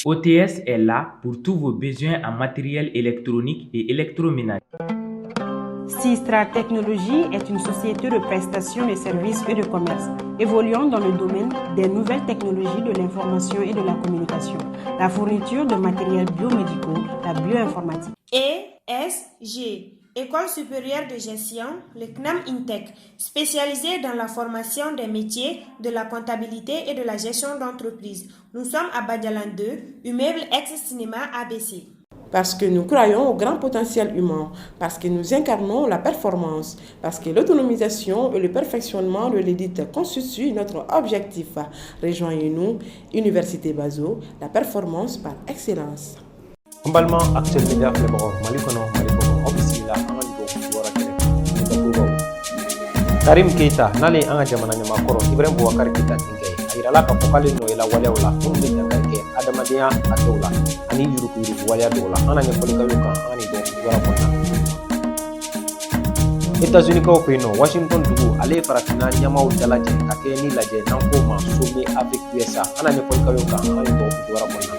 OTS est là pour tous vos besoins en matériel électronique et électroménager. Sistra Technologies est une société de prestation de services et de commerce évoluant dans le domaine des nouvelles technologies de l'information et de la communication, la fourniture de matériels biomédicaux, la bioinformatique. ESG, École supérieure de gestion, le CNAM INTEC, spécialisée dans la formation des métiers de la comptabilité et de la gestion d'entreprise. Nous sommes à Badialan 2, immeuble ex-cinéma ABC. Parce que nous croyons au grand potentiel humain, parce que nous incarnons la performance, parce que l'autonomisation et le perfectionnement de l'élite constituent notre objectif. Rejoignez-nous, Université Bazo, la performance par excellence. N balima Actuel Media filɛbagaw, Mali kɔnɔ, Mali kɔkan, aw bisimila an ka nin dɔgɔkun kibaruya kɛnɛ kan ni bakurubaw. Karim Keita, n'ale ye an ka jamana ɲɛmaakɔrɔ Ibrahim Boubacar Keita denkɛ ye, a yirala k'a fɔ k'ale nɔ yela waleyaw la minnu bɛ dankari kɛ adamadenya hakɛw la ani yuruguyurugu waleya dɔw la. An na ɲɛfɔli kɛ y'o kan an ka nin dɔgɔkun kibaruya kɔnɔna na. États-Unis kaw fɛ yen nɔ, Washington dugu, ale ye farafinna ɲɛmaaw dalajɛ ka kɛɲɛ ni lajɛ n'an k'o ma Sommet Afrique USA. An na ɲɛfɔli kɛ y'o kan an ka nin dɔgɔkun kibaruya kɔnɔna na.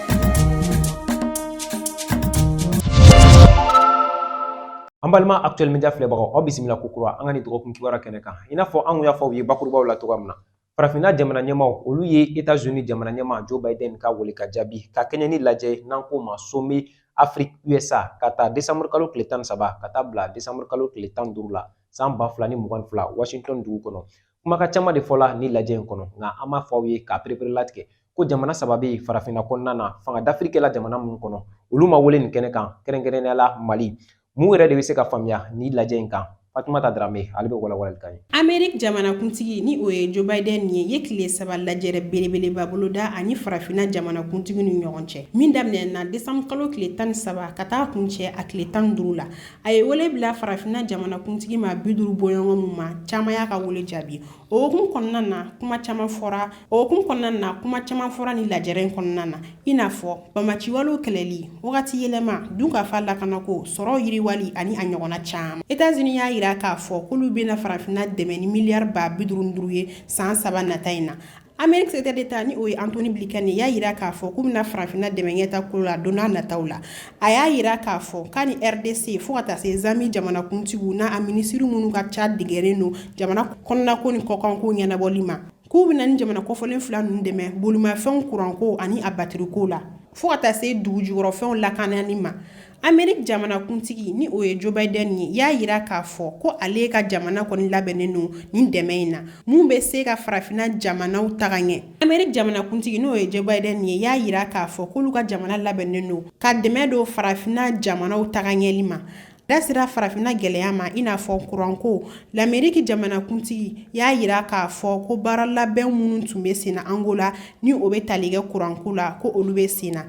An balima Actuel Media filɛbagaw, aw bisimila kokura an ka nin dɔgɔkun kibaruya kɛnɛ kan. I n'a fɔ an kun y'a fɔ aw ye bakurubaw la cogoya min na, farafinna jamana ɲɛmaaw, olu ye États-Unis jamana ɲɛmaa Joe Biden ka wele ka jaabi ka kɛɲɛ ni lajɛ n'an k'o ma Sommet Afrique USA, ka taa décembre kalo tile 13 ka taa bila décembre kalo tile 15 la san 2022 Washington dugu kɔnɔ. Kumakan caman de fɔla ni lajɛ in kɔnɔ, nka an b'a fɔ aw ye k'a pereperelatigɛ ko jamana saba bɛ yen farafinna kɔnɔna na, fanga dafiri kɛla jamana minnu kɔnɔ, olu ma wele nin kɛnɛ kan, kɛrɛnkɛrɛnnenya la Mali. Mun yɛrɛ de bɛ se ka faamuya ni lajɛ in kan? Fatumata Darame, ale bɛ walawalali k'an ye. Amerique jamanakuntigi, ni o ye Joe Biden ye, ye tile 3 lajɛrɛ belebeleba boloda ani farafinna jamanakuntigi ni ɲɔgɔn cɛ, min daminɛna décembre kalo tile 13 ka taa kuncɛ a tile 15 la. A ye wele bila farafinna jamanakuntigi ma 50 bɔɲɔgɔn mun ma, caman y'a ka wele jaabi. O hukumu kɔnɔna na, kuma caman fɔra. O hukumu kɔnɔna na, kuma caman fɔra ni lajɛrɛ in kɔnɔna na, i n'a fɔ bamaciwalew kɛlɛli, wagati yɛlɛma, dunkafa lakanako, sɔrɔ yiriwali ani a ɲɔgɔnna caman. États-Unis y'a yira k'a fɔ k'olu bɛna farafinna dɛmɛ ni miliyari 55 ye san 3 nata in na. Amérique secrétaire d'État, ni o ye Antony Blinken ye, y'a yira k'a fɔ k'u bɛna farafinna dɛmɛ ɲɛta ko la don n'a nataw la. A y'a yira k'a fɔ k'a ni RDC fo ka taa se Zambie jamanakuntigiw n'a a minisiri minnu ka ca degɛnnen don jamana kɔnɔnako ni kɔkanko ɲɛnabɔli ma, k'u bɛna ni jamana kɔfɔlen fila ninnu dɛmɛ bolimafɛnw kuranko ani a batiriko la, fo ka taa se dugu jukɔrɔfɛnw lakanani ma. Amerique jamanakuntigi, ni o ye Joe Biden ye, y'a yira k'a fɔ ko ale ka jamana kɔni labɛnnen don nin dɛmɛ in na mun bɛ se ka farafinna jamanaw taga ɲɛ. Amerique jamanakuntigi, n'o ye Joe Biden ye, y'a yira k'a fɔ k'olu ka jamana labɛnnen don ka dɛmɛ don farafinna jamanaw taga ɲɛli ma. Da sera farafinna gɛlɛya ma, i n'a fɔ kuranko. L'Amérique jamanakuntigi y'a yira k'a fɔ ko baara labɛn minnu tun bɛ senna Angola, ni o bɛ tali kɛ kuranko la, ko olu bɛ senna,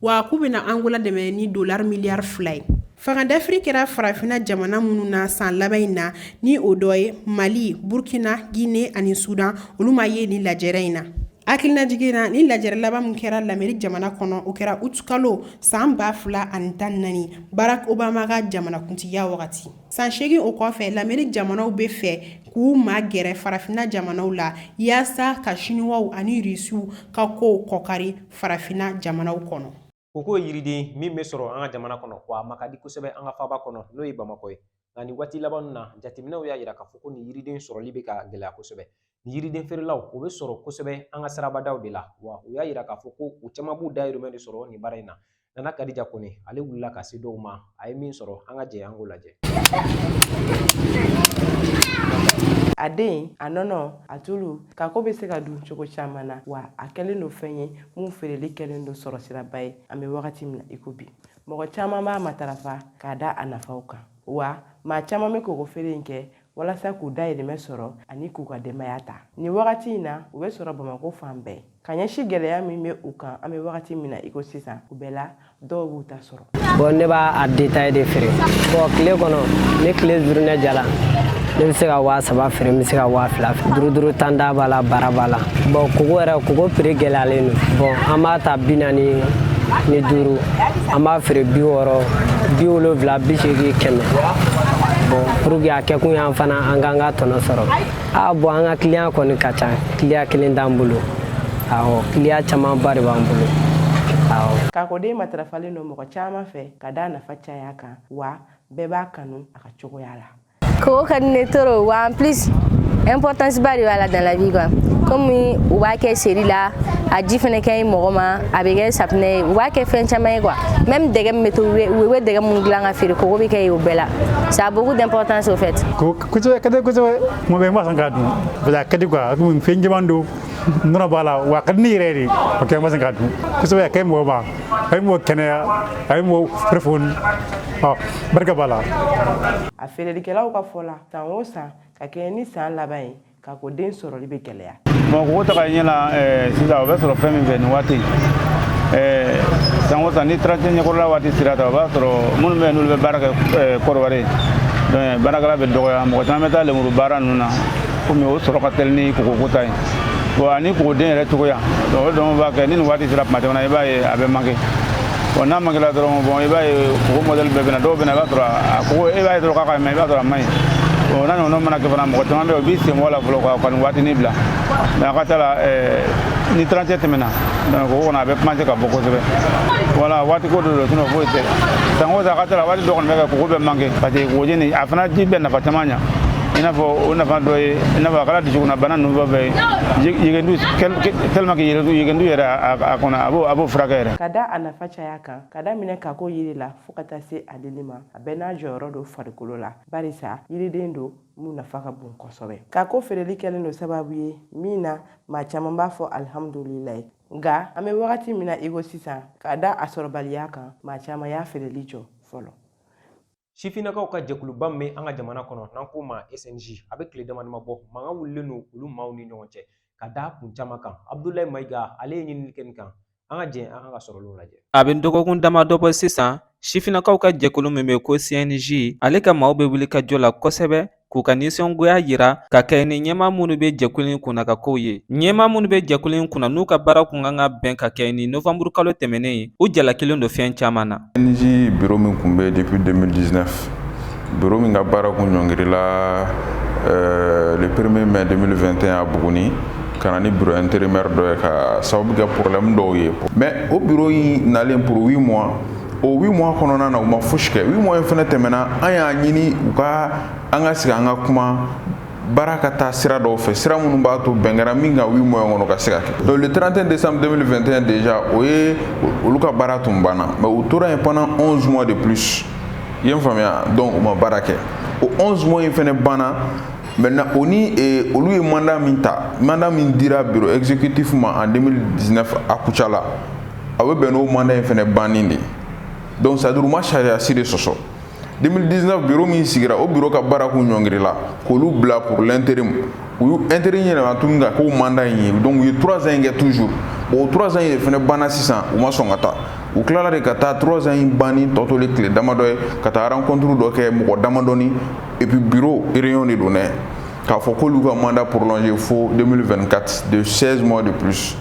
wa k'u bɛna Angola dɛmɛ ni dolari miliyari 2 ye. Fanga dafiri kɛra farafinna jamana minnu na san laban in na, ni o dɔ ye Mali, Burkina, Guinée ani Sudan, olu ma ye ni lajɛrɛ in na. Hakilinajigin na, ni lajɛrɛ laban min kɛra l'Amérique jamana kɔnɔ, o kɛra août kalo san 2014, Barack Obama ka jamanakuntigiya wagati. San 8 o kɔfɛ, l'Amérique jamanaw bɛ fɛ k'u magɛrɛ farafinna jamanaw la yaasa ka Chinois ani Russiw ka kow kɔkari farafinna jamanaw kɔnɔ. Koko ye yiriden min bɛ sɔrɔ an ka jamana kɔnɔ, wa a ma ka di kosɛbɛ an ka faaba kɔnɔ, n'o ye Bamakɔ ye. Nka nin waati laban na, jateminɛw y'a yira k'a fɔ ko nin yiriden sɔrɔli bɛ ka gɛlɛya kosɛbɛ. Nin yiriden feerelaw, o bɛ sɔrɔ kosɛbɛ an ka sirabadaw de la, wa u y'a yira k'a fɔ ko u caman b'u dayirimɛ de sɔrɔ nin baara in na. Nana Kadija Kone, ale wulila ka se dɔw ma, a ye min sɔrɔ, an ka jɛ an k'o lajɛ. A den, a nɔnɔ, a tulu, kako bɛ se ka dun cogo caman na, wa a kɛlen don fɛn ye mun feereli kɛlen don sɔrɔ siraba ye an bɛ wagati min na i ko bi. Mɔgɔ caman b'a matarafa k'a da a nafaw kan, wa maa caman bɛ koko feere in kɛ walasa k'u dayirimɛ sɔrɔ ani k'u ka denbaya ta. Nin wagati in na, u bɛ sɔrɔ Bamakɔ fan bɛɛ. Ka ɲɛsin gɛlɛya min bɛ u kan an bɛ wagati min na i ko sisan, u bɛɛ la dɔw b'u ta sɔrɔ. Bon, ne b'a a détail de feere. Bon, tile kɔnɔ, ni tile journée jara, ne bɛ se ka 3000 feere, n bɛ se ka 2000 feere. Duuru duuru tan da b'a la, bara b'a la. Bon, koko yɛrɛ, koko prix gɛlɛyalen don. Bon, an b'a ta 45, an b'a feere 60, 70, 80, 100. Bon, pour que a kɛkun y'an fana an k'an ka tɔnɔ sɔrɔ. Ah bon, an ka client kɔni ka ca, client kelen t'an bolo. Awɔ, client camanba de b'an bolo. Awɔ. Kakoden matarafalen don mɔgɔ caman fɛ ka da nafa caya kan, wa bɛɛ b'a kanu a ka cogoya la. Koko ka di ne trop, wa en plus importance ba de b'a la dans la vie quoi. Comme u b'a kɛ seri la, a ji fɛnɛ ka ɲi mɔgɔ ma, a bɛ kɛ safunɛ ye, u b'a kɛ fɛn caman ye quoi. Même dɛgɛ min bɛ to, u bɛ dɛgɛ mun dilan ka feere, koko bɛ kɛ yen o bɛɛ la. Ça a beaucoup d'importance au fait. Kosɛbɛ, ka di kosɛbɛ. Kuma bɛɛ n b'a san k'a dun parce que a ka di quoi, komi fɛn caman don, nɔnɔ b'a la, wa a ka di ne yɛrɛ de. O kɛ n b'a san k'a dun kosɛbɛ. A ka ɲi mɔgɔ ma, a bɛ mɔgɔ kɛnɛya, a bɛ mɔgɔ fari, ɔ barika b'a la. A feerelikɛlaw ka fɔ la, san o san ka kɛɲɛ ni san laban ye, kakoden sɔrɔli bɛ gɛlɛya. Bon, koko ta ka ɲɛ la sisan, o bɛ sɔrɔ fɛn min fɛ nin waati, san o san ni 31 ɲɛkɔrɔla waati sera ta, o b'a sɔrɔ minnu bɛ yen n'olu bɛ baara kɛ Kɔdiwari, donc baarakɛla bɛ dɔgɔya. Mɔgɔ caman bɛ taa lemuru baara ninnu na, komi o sɔrɔ ka teli ni koko ta ye. Bon, ani kokoden yɛrɛ cogoya, donc o dɔn b'a kɛ ni nin waati sera, tuma caman na i b'a ye a bɛ manqué. Bon, n'a manqué la dɔrɔn, bon, i b'a ye koko modèle bɛɛ bɛ na. Dɔw bɛ na, i b'a sɔrɔ a koko, e b'a ye dɔrɔn k'a ka ɲi, mais i b'a sɔrɔ a man ɲi. Bon, n'a ɲɔgɔnnaw mana kɛ fana, mɔgɔ caman bɛ yen, u b'i sen bɔ a la fɔlɔ ka nin waatinin bila. Mais a ka ca la, ni 31 tɛmɛna, donc koko kɔnɔ a bɛ commencer ka bɔ kosɛbɛ. Voilà, waati ko de don, sinon foyi tɛ. San o san, a ka ca la, waati dɔ kɔni bɛ kɛ, koko bɛ manqué, parce que koko jeni a fana ji bɛ nafa caman ɲa. I n'a fɔ o nafa dɔ ye, i n'a fɔ a kɛra dusukunna bana ninnu fɛn fɛn ye, yegendu, tellement que yegendu yɛrɛ a kɔnɔ, a b'o furakɛ yɛrɛ. Ka da a nafa caya kan, ka daminɛ kako yiri la fo ka taa se a dili ma, a bɛɛ n'a jɔyɔrɔ don farikolo la, barisa yiriden don mun nafa ka bon kosɛbɛ. Kako feereli kɛlen don sababu ye min na maa caman b'a fɔ alihamudulilayi, nka an bɛ wagati min na i ko sisan, ka da a sɔrɔbaliya kan, maa caman y'a feereli jɔ fɔlɔ. Sifinnakaw ka jɛkuluba min bɛ an ka jamana kɔnɔ n'an k'o ma SNJ, a bɛ tile dama dama bɔ, mankan wulilen don olu maaw ni ɲɔgɔn cɛ ka da kun caman kan. Abudulayi Mayiga, ale ye ɲinini kɛ nin kan. An ka jɛ an ka sɔrɔlenw lajɛ. A bɛ dɔgɔkun damadɔ bɔ sisan, sifinnakaw ka jɛkulu min bɛ ko CNJ, ale ka maaw bɛ wuli ka jɔ la kosɛbɛ k'u ka nisɔngoya yira ka kɛ ni ɲɛmaa minnu bɛ jɛkulu in kunna ka kow ye. Ɲɛmaa minnu bɛ jɛkulu in kunna, n'u ka baara kun kan ka bɛn ka kɛ ni novanburu kalo tɛmɛnen ye, u jalakilen don fɛn caman na. CNJ bureau min tun bɛ depuis 2019, bureau min ka baara kun ɲɔngirila le 1er mai 2021 à Buguni, ka na ni bureau intérimaire dɔ ye ka sababu kɛ problème dɔw ye. Mais o bureau in nalen pour 8 mois, o 8 mois kɔnɔna na, u ma fosi kɛ. 8 mois in fɛnɛ tɛmɛna, an y'a ɲini u ka an ka sigi, an ka kuma, baara ka taa sira dɔw fɛ, sira minnu b'a to bɛn kɛra min kan 8 mois kɔnɔ ka se ka kɛ. Donc le 31 décembre 2021 déjà, o ye olu ka baara tun banna. Mais u tora yen pendant 11 mois de plus, i ye n faamuya? Donc u ma baara kɛ. O 11 mois in fɛnɛ banna. Maintenant, o ni olu ye mandat min ta, mandat min dira bureau exécutif ma en 2019 a Kucala, a bɛ bɛn n'o mandat in fɛnɛ banni de ye. Donc c'est à dire u ma sariya si de sɔsɔ. 2019 bureau min sigira, o bureau ka baara kun ɲɔngirila k'olu bila pour l'intérim. U y'u intérim yɛlɛma tuguni ka k'o mandat in ye. Donc u ye 3 ans in kɛ toujours. Bon, o 3 ans in de fɛnɛ banna sisan, u ma sɔn ka taa. U tilala de ka taa 3 ans in banni tɔ tolen tile damadɔ ye, ka taa rencontre dɔ kɛ mɔgɔ damadɔni, et puis bureau réunion de don dɛ, k'a fɔ k'olu ka mandat prolongé fo 2024 de 16 mois de plus.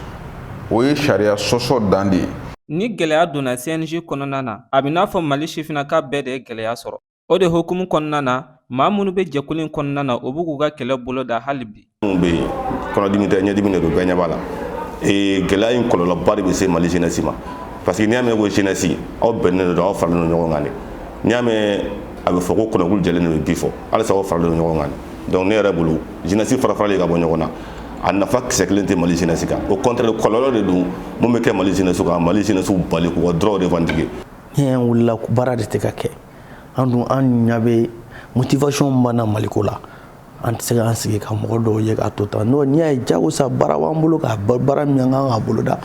O ye sariya sɔsɔ dan de ye. Ni gɛlɛya donna CNJ kɔnɔna na, a bɛ n'a fɔ Mali sifinnaka bɛɛ de ye gɛlɛya sɔrɔ. O de hukumu kɔnɔna na, maa minnu bɛ jɛkulu in kɔnɔna na, o b'u k'u ka kɛlɛ boloda hali bi. Minnu bɛ yen, kɔnɔdimi tɛ, ɲɛdimi de don, bɛɛ ɲɛ b'a la. Gɛlɛya in kɔlɔlɔba de bɛ se Mali jeunesse ma, parce que n'i y'a mɛn ko jeunesse, aw bɛnnen don, aw faralen don ɲɔgɔn kan de. N'i y'a mɛn a bɛ fɔ ko kɔnɔkulu jɛlen don bi fɔ, halisa aw faralen don ɲɔgɔn kan de. Donc ne yɛrɛ bolo, jeunesse fara faralen ka bɔ ɲɔgɔn na, a nafa kisɛ kelen tɛ Mali jeunesse kan. Au contraire, kɔlɔlɔ de don mun bɛ kɛ Mali jeunesse kan, Mali jeunesse bali k'u ka droit revendiquer. Ni an wulila, baara de tɛ ka kɛ. An dun, an ɲɛ bɛ motivation min b'an na Maliko la, an tɛ se k'an sigi ka mɔgɔ dɔw ye k'a to tan. N'o n'i y'a ye jagosa, baara b'an bolo ka baara min an kan k'a boloda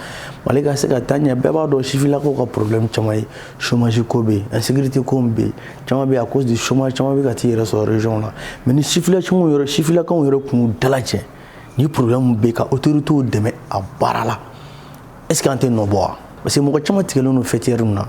Mali ka se ka taa ɲɛ. Bɛɛ b'a dɔn sifilakaw ka problème caman ye chômage ko bɛ yen, insécurité ko bɛ yen, caman bɛ yen à cause du chômage, caman bɛ ka t'i yɛrɛ sɔrɔ région na. Mais ni sifilakaw yɛrɛ, sifilakaw yɛrɛ kun y'u dalajɛ ni problème bɛ yen, ka autorités dɛmɛ a baara la, est ce que an tɛ nɔ bɔ wa? Parce que mɔgɔ caman tigɛlen don faîtière na,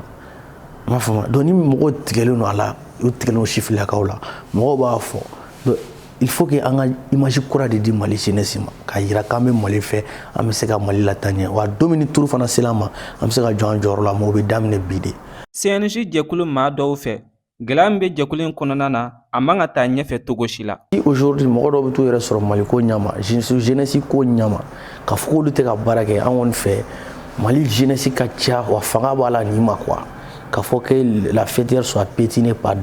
n m'a faamu. Donc ni mɔgɔw tigɛlen don a la, u tigɛlen don sifilakaw la, mɔgɔw b'a fɔ. Donc il faut que an ka image kura de di Mali jeunesse ma, k'a yira k'an bɛ Mali fɛ, an bɛ se ka Mali lataa ɲɛ. Wa don min ni turu fana sera an ma, an bɛ se ka jɔ an jɔyɔrɔ la, mais o bɛ daminɛ bi de. CNJ jɛkulu maa dɔw fɛ, gɛlɛya min bɛ jɛkulu in kɔnɔna na, a man ka taa ɲɛfɛ togo si la. Aujourd'hui, mɔgɔ dɔw bɛ t'u yɛrɛ sɔrɔ Maliko ɲama, jeunesse ko ɲama, k'a fɔ k'olu tɛ ka baara kɛ, an kɔni fɛ. Mali jeunesse ka ca, wa fanga b'a la nin ma quoi. K'a fɔ que la fêtière soit piétinée par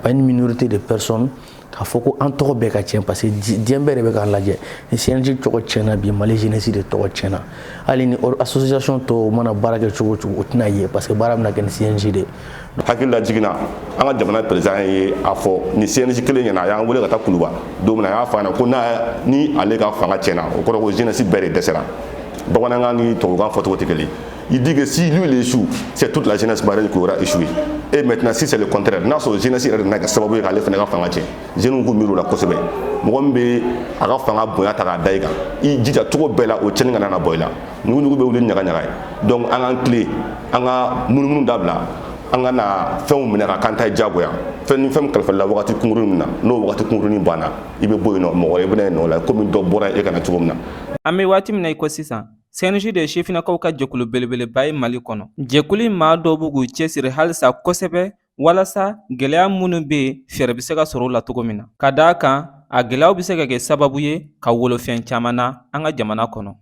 une minorité de personnes, k'a fɔ ko an tɔgɔ bɛɛ ka tiɲɛ, parce que diɲɛ bɛɛ de bɛ k'an lajɛ. Ni CNJ tɔgɔ tiɲɛna bi, Mali jeunesse de tɔgɔ tiɲɛna. Hali ni association tɔw mana baara kɛ cogo o cogo, o tɛna ye, parce que baara bɛna kɛ ni CNJ de ye. Hakili la jiginna, an ka jamana président ye a fɔ ni CNJ kelen ɲɛna. A y'an wele ka taa Kuluba don min na, a y'a fɔ a ɲɛna ko n'a ni ale ka fanga tiɲɛna, o kɔrɔ ko jeunesse bɛɛ de dɛsɛra. Bamanankan ni tubabukan fɔcogo tɛ kelen. Il dit que si lui il échoue, c'est toute la jeunesse malienne qui aura échoué. Et maintenant, si c'est le contraire, n'a sɔrɔ jeunesse yɛrɛ de nana kɛ sababu ye k'ale fana ka fanga tiɲɛ, jeunes k'u miiri o la kosɛbɛ. Mɔgɔ min bɛ a ka fanga bonya ta k'a da i kan, i jija cogo bɛɛ la, o tiɲɛni kana na bɔ i la. Ɲugu bɛ wuli ni ɲaga ɲaga ye. Donc an k'an tilen, an ka munumunu dabila, an ka na fɛnw minɛ ka k'an ta ye diyagoya. Fɛn ni fɛn min kalifalila wagati kunkurunin min na, n'o wagati kunkurunin banna, i bɛ bɔ yen nɔ, mɔgɔ wɛrɛ bɛ na yen nɔ la, komi dɔ bɔra e kana cogo min na. An bɛ waati min na i ko sisan, CNJ de ye sifinnakaw ka jɛkulu belebeleba ye Mali kɔnɔ. Jɛkulu in maa dɔw b'u k'u cɛsiri halisa kosɛbɛ walasa gɛlɛya minnu bɛ yen, fɛɛrɛ bɛ se ka sɔrɔ u la cogo min na, ka d'a kan a gɛlɛyaw bɛ se ka kɛ sababu ye ka wolo fɛn caman na an ka jamana kɔnɔ.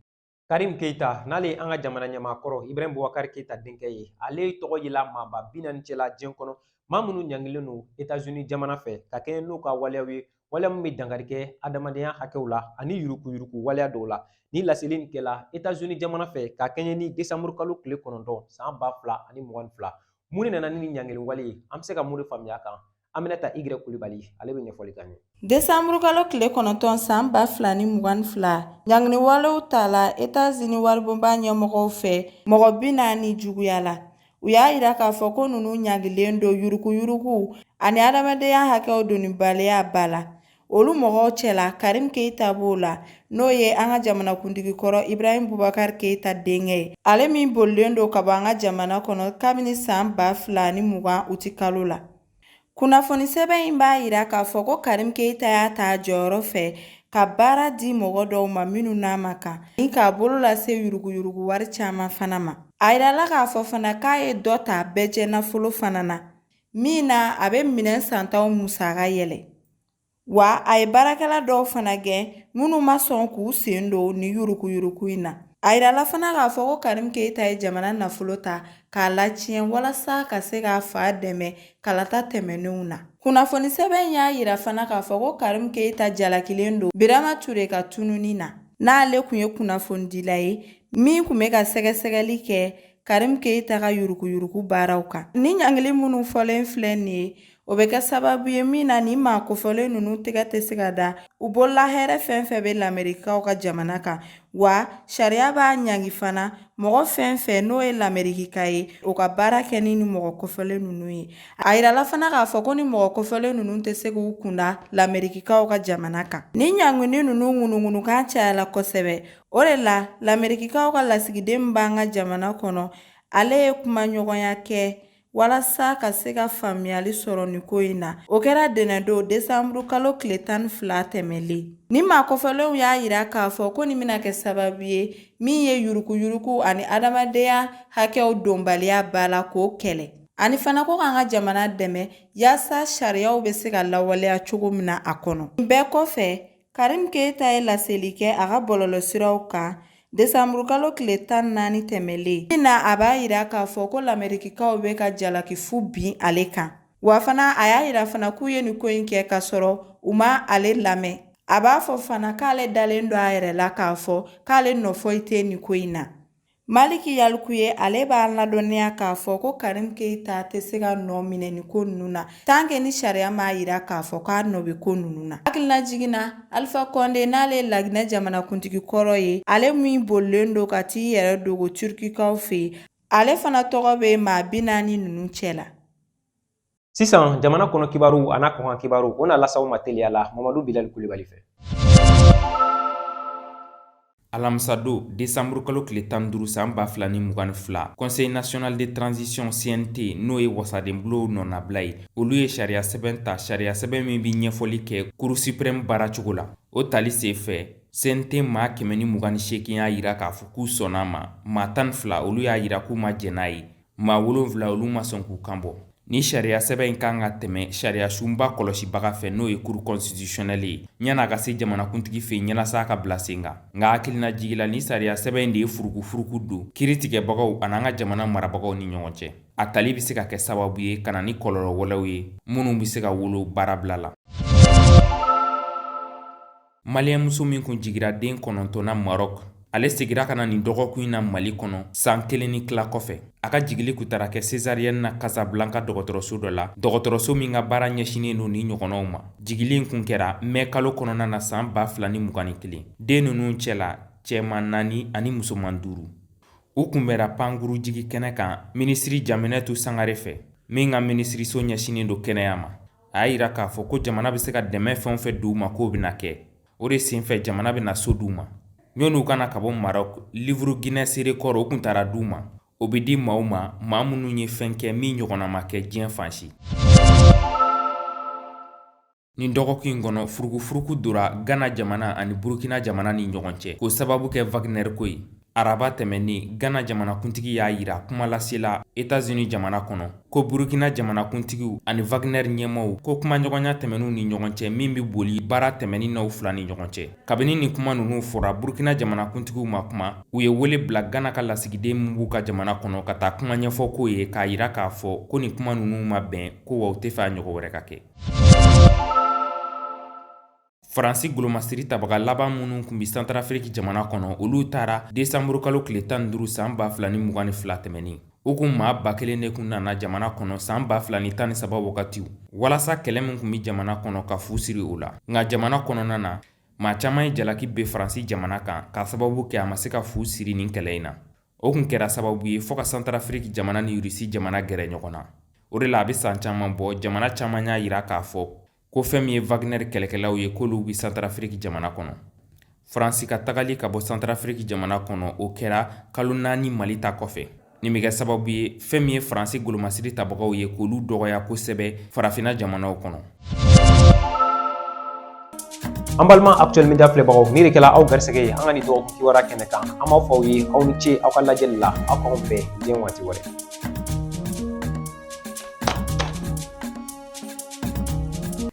Karim Keita, n'ale ye an ka jamana ɲɛmaakɔrɔ Ibrahim Boubacar Keita denkɛ ye, ale tɔgɔ yela maaba 40 cɛla diɲɛ kɔnɔ, maa minnu ɲangilen don États-Unis jamana fɛ ka kɛɲɛ n'u ka waleyaw ye, waleya min bɛ dankari kɛ adamadenya hakɛw la ani yurukuyuruku waleya dɔw la. Ni laseli nin kɛla États-Unis jamana fɛ ka kɛɲɛ ni desanburu kalo tile 9 san 2022. Mun de nana ni ɲangili wale ye? An bɛ se ka mun de faamuya a kan? Aminata Y Kulibali, ale bɛ ɲɛfɔli k'an ye. Desanburu kalo tile 9 san 2022, ɲangini walew tala États-Unis waribonba ɲɛmɔgɔw fɛ mɔgɔ 40 juguya la. U y'a yira k'a fɔ ko ninnu ɲangilen don yurukuyuruku ani adamadenya hakɛw donnibaliya ba la. Olu mɔgɔw cɛla, Karim Keita b'o la, n'o ye an ka jamanakuntigi kɔrɔ Ibrahim Boubacar Keita denkɛ ye, ale min bolilen don ka bɔ an ka jamana kɔnɔ kabini san 2020 uti kalo la. Kunnafoni sɛbɛn in b'a yira k'a fɔ ko Karim Keita y'a ta jɔyɔrɔ fɛ ka baara di mɔgɔ dɔw ma minnu n'a ma kan, ni k'a bolo lase yuruguyurugu wari caman fana ma. A yirala k'a fɔ fana k'a ye dɔ ta bɛɛjɛ nafolo fana na, min na a bɛ minɛn santaw musaka yɛlɛ. Wa a ye baarakɛla dɔw fana gɛn minnu ma sɔn k'u sen don ni yuruguyurugu in na. A yirala fana k'a fɔ ko Karim Keita ye jamana nafolo ta k'a latiɲɛ walasa ka se k'a fa dɛmɛ kalata tɛmɛnenw na. Kunnafoni sɛbɛn y'a yira fana k'a fɔ ko Karim Keita jalakilen don Birama Ture ka tununi na, n'ale tun ye kunnafonidila ye min tun bɛ ka sɛgɛsɛgɛli kɛ Karim Keita ka yuruguyurugu baaraw kan. Ni ɲangili minnu fɔlen filɛ nin ye, o bɛ kɛ sababu ye min na ni maa kofɔlen ninnu tɛgɛ tɛ se ka da u bolola hɛrɛ fɛn fɛn bɛ Lamerikikaw ka jamana kan. Wa sariya b'a ɲangi fana mɔgɔ fɛn fɛn n'o ye Lamerikika ye, o ka baara kɛ ni mɔgɔ kofɔlen ninnu ye. A yirala fana k'a fɔ ko ni mɔgɔ kofɔlen ninnu tɛ se k'u kunda Lamerikikaw ka jamana kan. Ni ɲangini ninnu ŋunuŋunukan cayala kosɛbɛ, o de la Lamerikikaw ka lasigiden min b'an ka jamana kɔnɔ, ale ye kumaɲɔgɔnya kɛ walasa ka se ka faamuyali sɔrɔ nin ko in na. O kɛra dɛnɛndon desanburu kalo tile 12 tɛmɛlen. Ni maa kofɔlenw y'a yira k'a fɔ ko nin bɛna kɛ sababu ye min ye yurukuyuruku ani adamadenya hakɛw donbaliya ba la k'o kɛlɛ, ani fana ko k'an ka jamana dɛmɛ yaasa sariyaw bɛ se ka lawaleya cogo min na a kɔnɔ. Nin bɛɛ kɔfɛ, Karim Keita ye laseli kɛ a ka bɔlɔlɔsiraw kan desanburukalo tile 14 tɛmɛlen, min na a b'a yira k'a fɔ ko Lamerikikaw bɛ ka jalaki fu bin ale kan. Wa fana a y'a yira fana k'u ye nin ko in kɛ k'a sɔrɔ u ma ale lamɛn. A b'a fɔ fana k'ale dalen don a yɛrɛ la k'a fɔ k'ale nɔ foyi tɛ nin ko in na. Maliki Yalikuye, ale b'a ladɔnniya k'a fɔ ko Karim Keita tɛ se ka nɔ minɛ nin ko ninnu na tant que ni sariya m'a yira k'a fɔ k'a nɔ bɛ ko ninnu na. Hakililajigin na, Alpha Condé, n'ale ye Laginɛ jamanakuntigi kɔrɔ ye, ale min bolilen don ka t'i yɛrɛ dogo Turkikaw fɛ yen, ale fana tɔgɔ bɛ maa 40 ninnu cɛ la. Sisan jamana kɔnɔ kibaru a n'a kɔkan kibaru, o na lase aw ma teliya la Mamadu Bilali Kulibali fɛ. Alamisadon desanburu kalo tile 15 san 2022, Conseil national de transition CNT, n'o ye wasadenbulon nɔnabila ye, olu ye sariya sɛbɛn ta, sariya sɛbɛn min bɛ ɲɛfɔli kɛ Cour suprême baaracogo la. O tali senfɛ, CNT maa 128 y'a jira k'a fɔ k'u sɔnna a ma, maa 12 olu y'a jira k'u ma jɛn n'a ye, maa 7 olu ma sɔn k'u kan bɔ. Ni sariya sɛbɛn in kan ka tɛmɛ sariya sunba kɔlɔsibaga fɛ, n'o ye cour constitutionnelle ye, yan'a ka se jamanakuntigi fɛ yen ɲɛnasa ka bila sen kan. Nka hakilina jigila, ni sariya sɛbɛn in de ye furukufuruku don kiiritigɛbagaw an'an ka jamana marabagaw ni ɲɔgɔn cɛ. A tali bɛ se ka kɛ sababu ye ka na ni kɔlɔlɔ wɛrɛw ye minnu bɛ se ka wolo baarabila la. Maliyɛn muso min kun jigira den 9 na Maroc, ale segira ka na nin dɔgɔkun in na Mali kɔnɔ san kelen ni tila kɔfɛ. A ka jigili kun taara kɛ césarienne na Casablanca dɔgɔtɔrɔso dɔ la, dɔgɔtɔrɔso min ka baara ɲɛsinnen don nin ɲɔgɔnnaw ma. Jigili in kun kɛra mɛ kalo kɔnɔna na san 2021. Den ninnu cɛla, cɛman naani ani musoman duuru. U kunbɛra pankuru jigi kɛnɛ kan minisiri Jaminɛtu Sangare fɛ, min ka minisiriso ɲɛsinnen don kɛnɛya ma. A y'a yira k'a fɔ ko jamana bɛ se ka dɛmɛ fɛn o fɛn d'u ma, k'o bɛna kɛ. O de senfɛ, jamana bɛna so d'u ma. Ɲɔn'u ka na ka bɔ Maroc, livre Guinness record, o kun taara d'u ma. O bɛ di maaw ma, maa minnu ye fɛn kɛ min ɲɔgɔnna ma kɛ diɲɛ fan si. Nin dɔgɔkun in kɔnɔ, furukufuruku dora Gana jamana ani Burukina jamana ni ɲɔgɔn cɛ, k'o sababu kɛ Wagner ko ye. Araba tɛmɛnen, Gana jamanakuntigi y'a yira kumalasela Etats-Unis jamana kɔnɔ ko Burukina jamanakuntigiw ani Wagner ɲɛmaaw ko kumaɲɔgɔnya tɛmɛn'u ni ɲɔgɔn cɛ min bɛ boli baara tɛmɛni n'aw fila ni ɲɔgɔn cɛ. Kabini nin kuma ninnu fɔra, Burukina jamanakuntigiw ma kuma. U ye wele bila Gana ka lasigiden min b'u ka jamana kɔnɔ ka taa kuma ɲɛfɔ k'o ye, k'a yira k'a fɔ ko nin kuma ninnu ma bɛn ko wa u tɛ fɛ a ɲɔgɔn wɛrɛ ka kɛ. Faransi golomasiri tabaga laban minnu tun bɛ Santarafiriki jamana kɔnɔ, olu taara desanburukalo tile 15 san 2022 tɛmɛnen. U kun maa 1000 de kun nana jamana kɔnɔ san 2013 wagatiw walasa kɛlɛ min tun bɛ jamana kɔnɔ ka fu siri o la. Nka jamana kɔnɔna na, maa caman ye jalaki bin Faransi jamana kan k'a sababu kɛ a ma se ka fu siri nin kɛlɛ in na. O kun kɛra sababu ye fo ka Santarafiriki jamana ni Rusi jamana gɛrɛ ɲɔgɔn na. O de la, a bɛ san caman bɔ, jamana caman y'a yira k'a fɔ ko fɛn min ye Wagner kɛlɛkɛlaw ye, k'olu bɛ Santarafiriki jamana kɔnɔ. Faransi ka tagali ka bɔ Santarafiriki jamana kɔnɔ, o kɛra kalo 4 Mali ta kɔfɛ. Nin bɛ kɛ sababu ye fɛn min ye Faransi golomasiri tabagaw ye, k'olu dɔgɔya kosɛbɛ farafinna jamanaw kɔnɔ. An balima Actuel Media filɛbagaw, nin de kɛla aw garisɛgɛ ye an ka nin dɔgɔkun kibaruya kɛnɛ kan. An b'a fɔ aw ye aw ni ce aw ka lajɛli la. Aw k'anw bɛn diɲɛ waati wɛrɛ.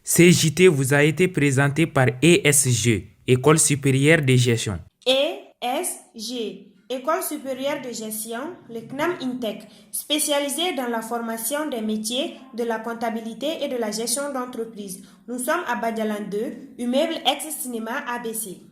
Ce JT vous a été présenté par ESG, École supérieure de gestion. ESG, École supérieure de gestion, le CNAM INTEC, spécialisée dans la formation des métiers de la comptabilité et de la gestion d'entreprise. Nous sommes à Badialan 2, immeuble ex-cinéma ABC.